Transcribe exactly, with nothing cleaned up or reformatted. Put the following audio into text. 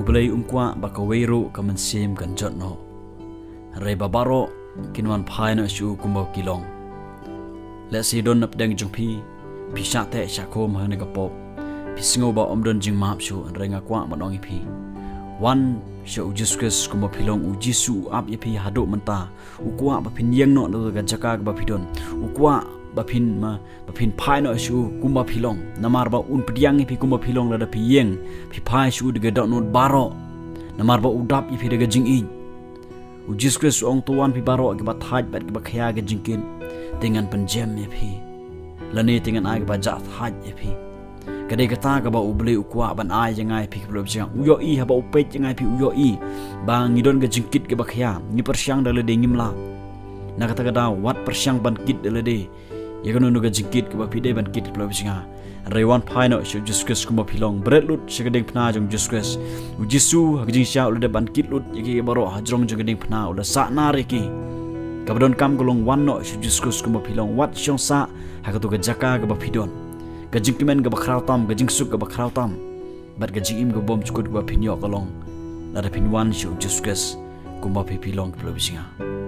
Blei um kwah ba kawei ruh ka mynsiem kan jot noh. Hynrei ba baroh kin wan phai noh sha u kumba ki long. Lehse don napdeng jong phi, phi shah teh shah khum ha kane ka pop. Phi sngew ba ym don jingmap shuh, hynrei nga kwah ban ong ïa phi, wan sha u Jisu Khrist kumba phi long. U Jisu u ap ïa phi haduh mynta. U kwah ba phin ïeng noh na ka jaka kaba phi don. U kwah ba phin ma, ba phin phai noh sha u kumba phi long. Namar ba un pdiang ïa phi kumba phi long lada phi ïeng, phi phai sha u da ka dohnud baroh. Namar ba u dap ïa phi da ka jingïeit. U Jisu Khrist u ong, to wan phi baroh kiba thait bad kiba khia ka jingkit, te ngan pynjem ïa phi. Lane te ngan ai kaba jah thait ïa phi. Ka dei kata kaba u Blei u kwah ban ai ïa nga ïa phi ki paralok jong nga. U ïohi haba u peit ïa nga ïa phi, u ïohi ba ngi don ka jingkit kaba khia, ngi pyrshang da lade ngim lah. Na kata ka daw wat pyrshang ban kit da lade ïa kano kano ka jingkit kaba phi dei ban kit, ki paralok jong nga. Hynrei wan phai noh sha u Jisu Khrist kumba phi long. Bret lut sha ka diengphna jong u Jisu Khrist. U Jisu ha ka jingshisha u la dep ban kit lut ïa ki baroh ha jrong jong ka diengphna, u la sahnarphna ïa ki. Kaba donkam ka long wan noh sha u Jisu Khrist kumba phi long. Wat shong sah ha kato ka jaka kaba phi don. Ka jingkmen kaba khraw tam, ka jingsuk kaba khraw tam, bad ka jingim kaba bymjukut kaba phin ïoh ka long lada phin wan sha u Jisu Khrist kumba phi, phi long, ki paralok jong nga.